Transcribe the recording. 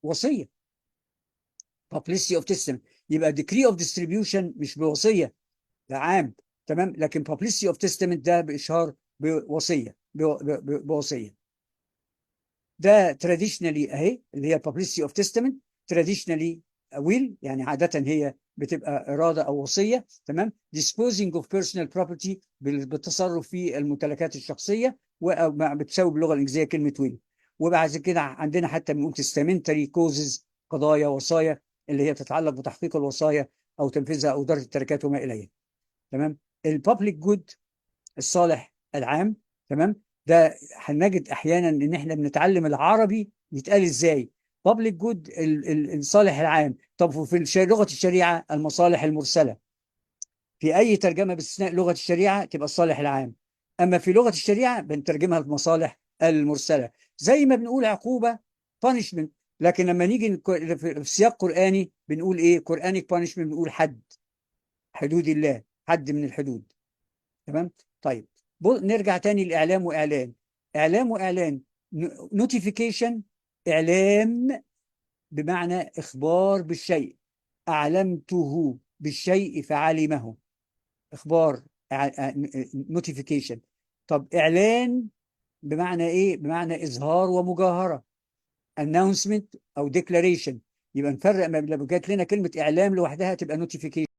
وصيه، publicity of testament. يبقى decree of distribution مش بوصيه، ده عام، تمام؟ لكن publicity of testament ده باشهار بوصيه، بوصيه. ده traditionally اهي اللي هي publicity of testament، traditionally will، يعني عادة هي بتبقى إرادة أو وصية، تمام؟ disposing of personal property، بالتصرف في الممتلكات الشخصية، بتساوي باللغة الإنجليزية كلمة will. وبعد كده عندنا حتى بنقول testamentary causes، قضايا وصايا اللي هي تتعلق بتحقيق الوصايا أو تنفيذها أو إدارة التركات وما إليها، تمام؟ ال public good، الصالح العام، تمام؟ ده هنجد احيانا ان احنا بنتعلم العربي يتقال ازاي public good، الصالح العام. طب في لغة الشريعة المصالح المرسله. في اي ترجمه باستثناء لغة الشريعة تبقى الصالح العام، اما في لغة الشريعة بنترجمها المصالح المرسله، زي ما بنقول عقوبه punishment، لكن لما نيجي في سياق قراني بنقول ايه؟ Quranic punishment، بنقول حد، حدود الله، حد من الحدود، تمام؟ طيب، نرجع تاني لإعلام وإعلان. إعلام وإعلان، notification، إعلام بمعنى إخبار بالشيء، أعلمته بالشيء فعلمه، إخبار، notification. طب إعلان بمعنى إيه؟ بمعنى إظهار ومجاهرة، announcement أو declaration. يبقى نفرق، ما لو جات لنا كلمة إعلام لوحدها تبقى notification.